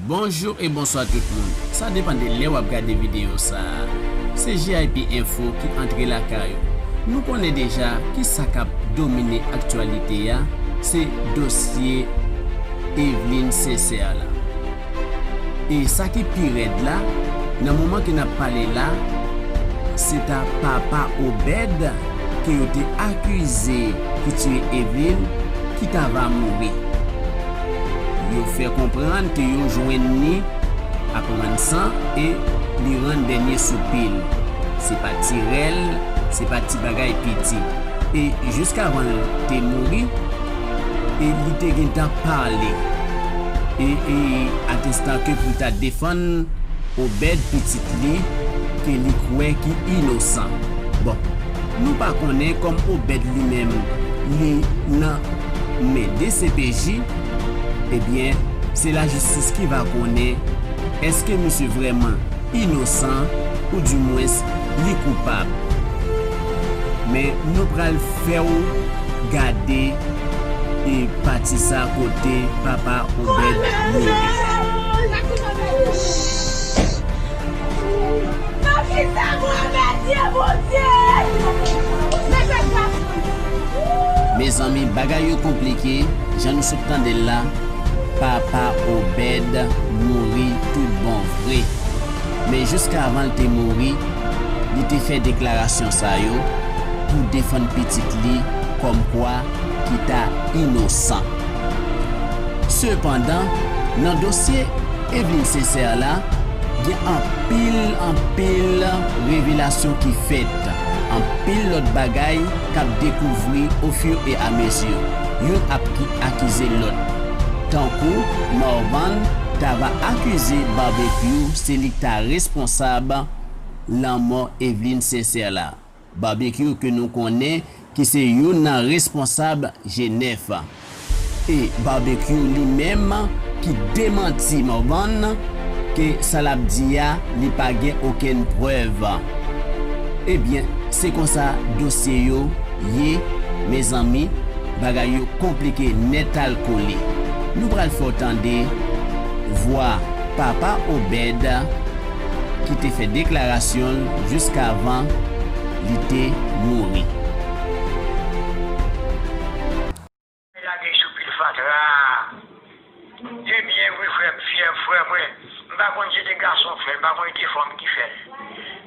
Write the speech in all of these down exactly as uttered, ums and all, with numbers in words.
Bonjou e bonswa tout moun. Sa depann de lè w ap gade videyo sa a. Se J I P Info ki antre lakay ou. Nou konnen deja ki sa k ap domine aktyalite a, se dosye Eveline Sincère la. E sa ki pi rèd la, nan moman ke n ap pale la, se ta papa Obed ke yo te akize ki tiye Eveline ki ta va mouri. Yo fè konprann ke yo jwenn li ap rann san e li rann dènye soupi l. Se pa ti rèl, se pa ti bagay piti. E jiskavan l te mouri, e li te gentan pale. E, e atestan ke pou l ta defann Obed pitit li ke li kwè ki inosan. Bon, nou pa konnen kòm Obed li menm li nan men D C P J, ebyen, se lajistis ki va konnen èske misye vrèman inosan oudimwens li koupab. Men nou pral fè w gade e pati sa kote papa Obed mouri. Mezanmi, bagay yo konplike, jan nou sot tande l la, papa Obed mouri tout bon vre. Men jiskavan l te mouri, li te fè deklarasyon sa yo pou defann pitit li kòmkwa ki ta inosan. Sepandan, nan dosye Eveline Sincère la, gen anpil, anpil revelasyon ki fèt, anpil lòt bagay k ap dekouvri ofiramezi. Youn ap ki-, akize lòt. Tankou Morvan ta va akize Barbecue se li k ta responsab lanmò Eveline Sincère la. Barbecue ke nou konnen ki se youn nan responsab G nèf. E Barbecue li menm ki demanti Morvan ke sa l ap di a, li pa gen okenn prèv. Ebyen, se konsa dosye yo ye, mezanmi, bagay yo konplike nèt al kole. Nou pral fè w tande vwa papa Obed ki te fè deklarasyon l jiskavan li te mouri. Lage sou pil fatra. Ebyen, wi, frè, frè, frè mwen, m pa konn si se te gason k fè l, m pa konn si se te fanm ki fè l.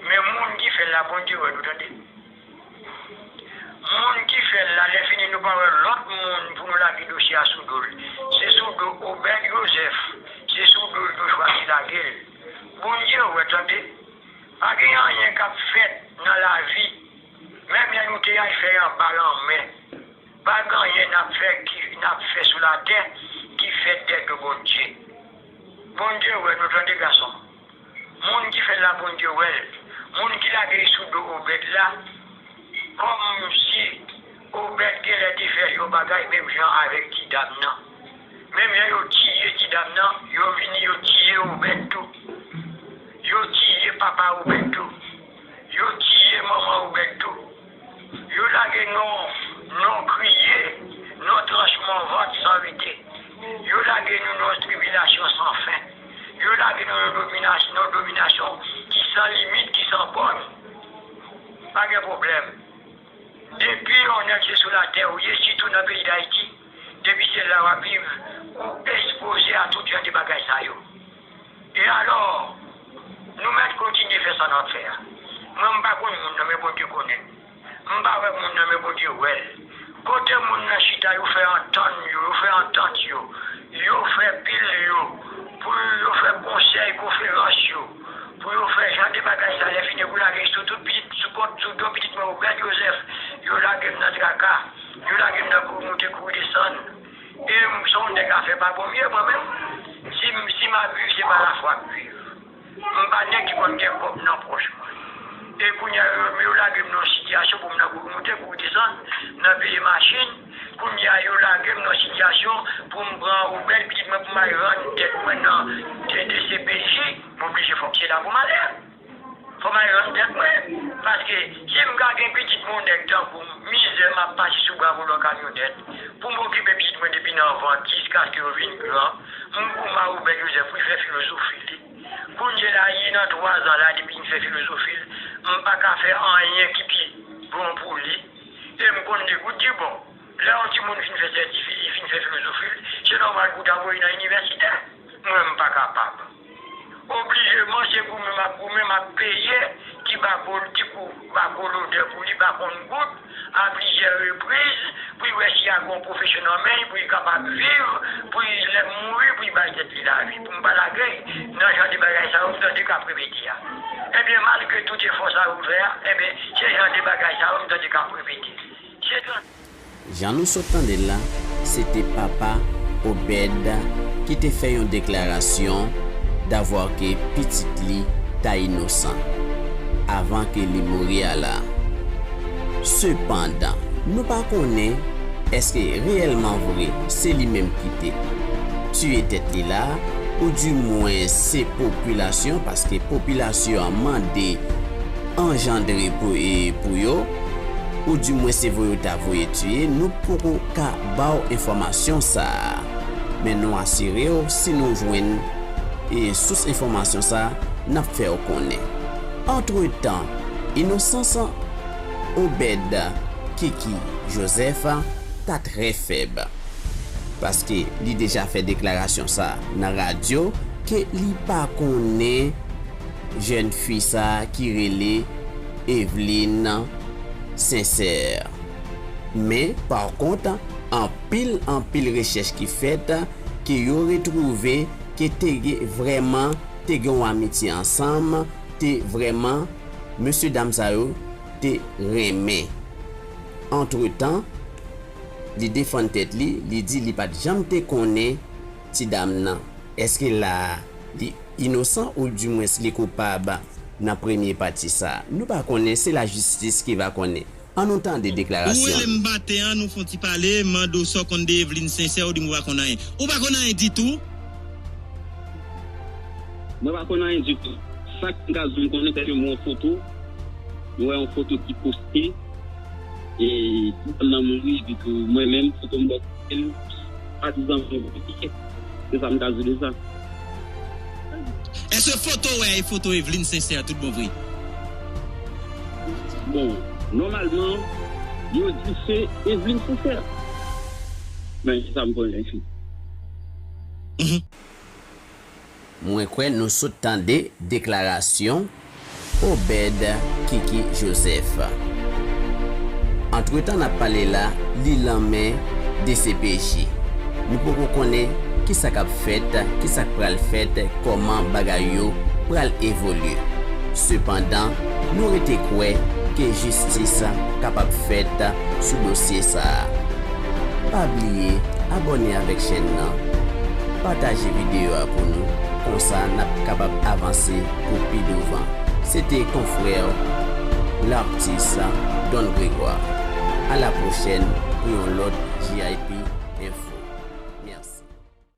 Men moun ki fè l la, Bondye wè nou, tande. Moun ki fè l la, lè fini nou pa wè lòt moun pou nou lage dosye a sou do l. Se sou do Obed Joseph, se sou do l nou chwazi lage l. Bondye wè, tande. Pa gen anyen k ap fèt nan lavi, menm lè nou te al fè anba lanmè. Pa gen anyen n ap fè ki, n ap fè sou latè ki fèt dèyè do Bondye. Bondye wè nou, tande, gason. Moun ki fè l la, Bondye wè l. Moun ki lage l sou do Obed la, kòmsi Obed genlè te fè yon bagay menm jan avèk ti dam nan. Menm jan yo tiye ti dam nan, yo vini, yo tiye Obed tou. Yo tiye papa Obed tou. Yo tiye manman Obed tou. Yo lage non, non kriye, non tranchman vant san rete. Yo lage nou nan tribilasyon san fen. Yo lage nou nan dominasyon, nan dominasyon ki san limit, ki san bòn. Pa gen pwoblèm. Depi yon nèg se sou latè ou ye, sitou nan peyi Dayiti, depi se la w ap viv, ou ekspoze a tout jan de bagay sa yo. E alò, nou mèt kontinye fè sa n ap fè a. Mwen, m pa konn moun nan, men Bondye konnen. M pa wè moun nan, men Bondye wè l. Kote moun nan chita, yo fè antann yo, yo fè antant yo, yo fè pil yo, pou yo fè konsèy, konferans yo, pou yo fè jan de bagay sa, lè fini pou lage sou tout pitit, sou kont, sou do pitit mwen, Obed Joseph, yo lage m nan traka, yo lage m nan kouri moute, kouri desann. E m se yon nèg afè pa bon m ye, mwen menm. Si m, si m ap viv, se pa lafwa m viv. M pa nèg ki konn gen kòb nan pòch mwen. E kounye a, yo, yo lage m nan yon sitiyasyon pou m nan kouri moute, kouri desann, nan peye machin. Kounye a, yo lage m nan yon sitiyasyon pou m pran Obed, pitit mwen, pou m al rann tèt mwen nan D C P J. M oblije fòk se la pou m ale. Fò m al rann tèt mwen, paske si m ka gen pitit, yon nèg tankou m, mizè m ap pase sou bra volan kamyonèt pou m okipe pitit mwen depi nan vant jiskaske yo vin gran, m goumen ak Obed Joseph pou l fè filozofi li. Kounye la, li nan twa zan la depi l fè filozofi l, m pa ka fè anyen ki pi bon pou li. E m konn degout di bon. Lè yon timoun fin fè sètifika, li fin fè filozofi l, se nòmal pou w ta voye nan inivèsite. Mwen, m pa kapab. Oblijeman, se goumen m ap goumen, m ap peye ti bako, ti kou bako lodè pou li pa konn gout, a plizyè repriz, pou l wè si y a gen yon pwofesyon nan men l, pou l kapab viv, pou l, lè m mouri, pou l bay tèt li lavi, pou m pa lage l nan jan de bagay sa yo m tande k ap repete a. Ebyen, malgre tout efò sa yo m fè a, ebyen, se jan de bagay sa yo m tande k ap repete. Se tan- Jan nou sot tande l la, se te papa Obed ki te fè yon deklarasyon davwa ke pitit li ta inosan avan ke li mouri a la. Sepandan, nou pa konnen èske reyèlman vre se li menm ki te tiye tèt li la, oudimwen se popilasyon, paske popilasyon an mande anjandre pou, e, pou yo, oudimwen se voye yo ta voye tiye, nou poko ka ba w enfòmasyon sa a. Men nou asire w, si nou jwenn, e, sous enfòmasyon sa a, n ap fè w konnen. Antretan, inosans Obed Kiki Joseph ta trè fèb, paske li deja fè deklarasyon sa a nan radyo ke li pa konnen jèn fi sa a ki rele Eveline Sincère. Men, pa kont, anpil, anpil rechèch ki fèt, ke yo retwouve ke te gen, vrèman, te gen yon amitye ansanm, te vrèman, mesye dam sa yo te renmen. Antretan, li defann tèt li, li di li pa t janm te konnen ti dam nan. Èske la a, li inosan oudimwens li koupab nan premye pati sa a? Nou pa konnen, se lajistis ki va konnen. An nou tande deklarasyon. Ou rele m maten an, nou fè yon ti pale, m mande w sa w konn de Eveline Sincère, ou di m ou pa konn anyen. Ou pa konn anyen ditou? Mwen pa konn anyen ditou. Sa k m ka di w m konnen, se ke m wè yon foto, m wè yon foto ki poste, e ti dam nan mouri, epi tou mwen menm, foto m wè poste l, patizan mwen, se sa m ka di w de sa. Èske foto w wè a e foto Eveline Sincère tout bon vre? Bon, nòmalman, yo di se Eveline Sincère. Men, se sa m konnen. Mhm. Mwen kwè nou sot tande deklarasyon Obed Kiki Joseph. Antretan n ap pale la, li lan men D C P J. Nou poko konnen kisa k ap fèt, kisa k pral fèt, kòman bagay yo pral evolye. Sepandan, nou rete kwè ke jistis kapab fèt sou dosye sa a. Pa bliye abòne avèk chèn nan, pataje videyo a pou nou, konsa n ap kapab avanse pou pi douvan. Se te konfrè w, lartis Don Grégoire. A la pwochèn pou yon lòt J I P.